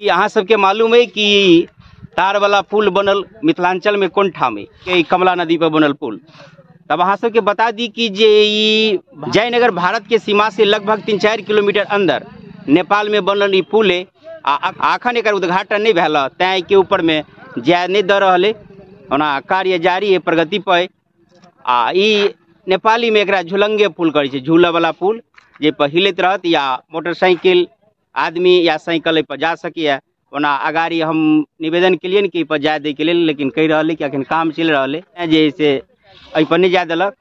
अहाँ सबके मालूम है कि तार वाला पुल बनल मिथिलांचल में कोन ठाम है? कमला नदी पर बनल पुल। तब अहाँ सबके बता दी कि जे जयनगर भारत के सीमा से लगभग 3-4 किलोमीटर अंदर नेपाल में बनल ई पुल है। आ अखन एकर उद्घाटन नहीं भेल, तैं के ऊपर में जाय नहीं दे रहल है। ओना कार्य जारी है, प्रगति पर है। आ ई नेपाली में एकरा झुलंगे पुल करै छै, झूला वाला पुल जे पर हिलैत रहत या मोटरसाइकिल आदमी या साइकिल पर जा सकैए। ओना अगाड़ी हम निवेदन केलियनि कि एहिपर जाय दैके लेल, लेकिन कहि रहल कि अखन काम चलि रहल है जे से एहिपर नहीं जाय देलक।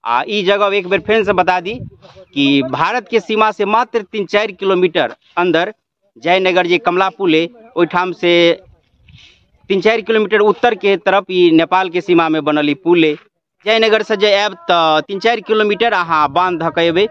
आ ई जगह एक बेर फेर से बता दी कि भारत के सीमा से मात्र 3-4 किलोमीटर अंदर जयनगर जे कमला पुल है ओहिठाम से 3-4 किलोमीटर उत्तर के तरफ ई नेपाल के सीमा में बनल ई पुल है। जयनगर से जे आयब तऽ 3-4 किलोमीटर अहाँ बांध धऽ के एबै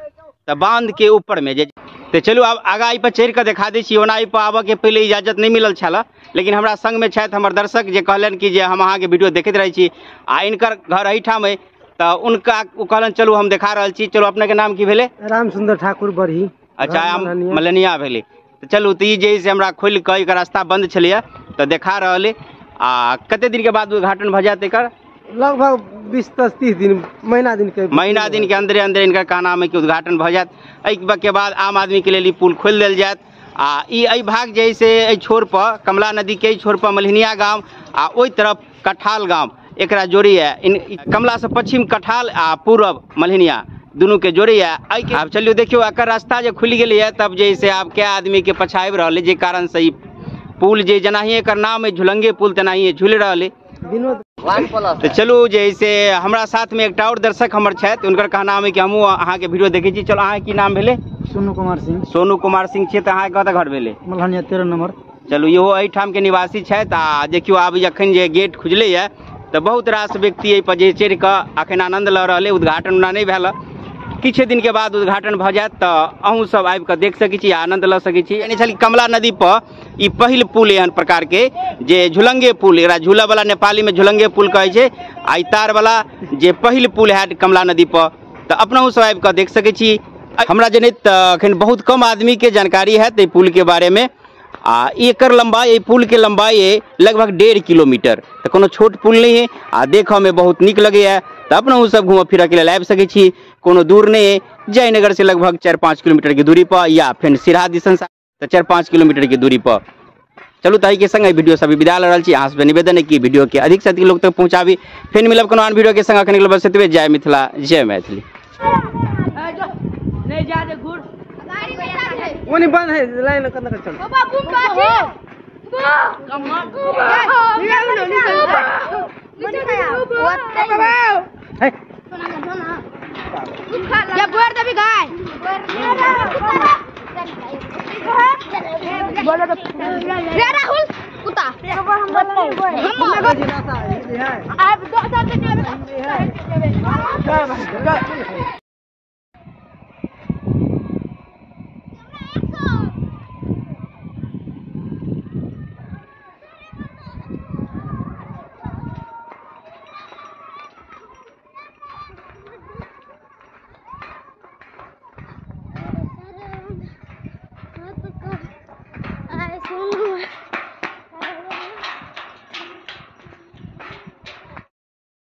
तऽ बांध के ऊपर में जे तो चलू आब आगा एहि पर चढ़ि कऽ देखा दै छी। ओना एहि पर आबऽके पहिले इजाजत नहीं मिलल छल, लेकिन हमरा संग में छथि हमर दर्शक जे कहलनि कि जे हम अहाँके वीडियो देखैत रहै छी आ इनकर घर एहिठाम अइ, तऽ उनका ओ कहलनि चलू हम देखा रहल छी। चलू, अपनेके नाम की भेलै? राम सुंदर ठाकुर बरही। अच्छा, मलनिया भेलै। तऽ चलू, तऽ ई जे से हमरा खोलि कऽ एकर रास्ता बंद छलैए तऽ देखा रहल अइ। आ कते दिन के बाद उद्घाटन भऽ जायत एकर? लगभग 20-30 दिन, महीना दिन के, महीना दिन के अंदरे अंदर इनका कहना है कि उद्घाटन भऽ जायत। एहि के बाद आम आदमी के लेल ई पुल खोलि देल जायत। आ ई एहि भाग जे से एहि छोर पर कमला नदी के एहि छोर पर मलहिनिया गाम आ ओहि तरफ कठाल गाम एकरा जोड़ैए। इन कमला से पश्चिम कठाल आ पूरब मलहिनिया दुनू के जोड़ैए। आब चलियौ देखियौ एकर रास्ता जे खुलि गेलैए तब जे से आब कए आदमी के पाछा आबि रहल है, जे कारण से ई पुल जे जेनाही एकर नाम है झुलंगे पुल तेनाही झूलि रहल है। तो चलू जे से हमरा साथ में एकटा और दर्शक हमर छथि, उनकर कहना है कि हमहूँ अहाँके वीडियो देखै छी। चलो, अहाँ की नाम भेलै? सोनू कुमार सिंह। सोनू कुमार सिंह छियै, तऽ अहाँके कतऽ घर भेलै? मलहनिया 13 नंबर। चलू, इहो एहिठाम के निवासी छथि। आ देखियौ आब जखन जे गेट खुजलैए तऽ बहुत रास व्यक्ति एहिपर जे चढ़ि कऽ अखन आनंद लऽ रहल है। उद्घाटन ओना नहि भेल, किछु दिन के बाद उद्घाटन भऽ जायत तऽ अहूँ सब आबि कऽ देख सकै छी, आनंद लऽ सकै छी। यानी छल कमला नदी पर ई पहिल पुल एहन प्रकार के जे झुलंगे पुल, एकरा झूला वाला नेपाली में झुलंगे पुल कहै छै। आ ई तार वाला जे पहिल पुल हैत कमला नदी पर, तऽ अपनहु सब आबि कऽ देख सकै छी। हमरा जनैत तऽ अखन बहुत कम आदमी के जानकारी हैत एहि पुल के बारे में। आ एकर लंबाई, एहि पुल के लंबाई है लगभग 1.5 किलोमीटर, तऽ कोनो छोट पुल नहीं है। आ देखऽ में बहुत नीक लगैए, तऽ अपनहु सब घूमऽ फिरऽ के लेल आबि सकै छी। कोनो दूर नहीं है, जयनगर से लगभग 4-5 किलोमीटर के दूरी पर या फिर सिरहा दिसन तऽ 4-5 किलोमीटर के दूरी पर। चलू, तऽ एहि के संग वीडियो सब विदा लऽ रहल छी। अहाँ सबसे निवेदन है कि वीडियो के अधिक से अधिक लोग तक पहुँचाबी। फिर मिलब कोनो आन वीडियो के संग। अखन बस एतबे। जय मिथिला, जय मैथिली। ओनी बंद है लाइन कतना चल बाबा बूम बाजी या बोर देबी गाय रे राहुल कुत्ता हम अब 2 साल से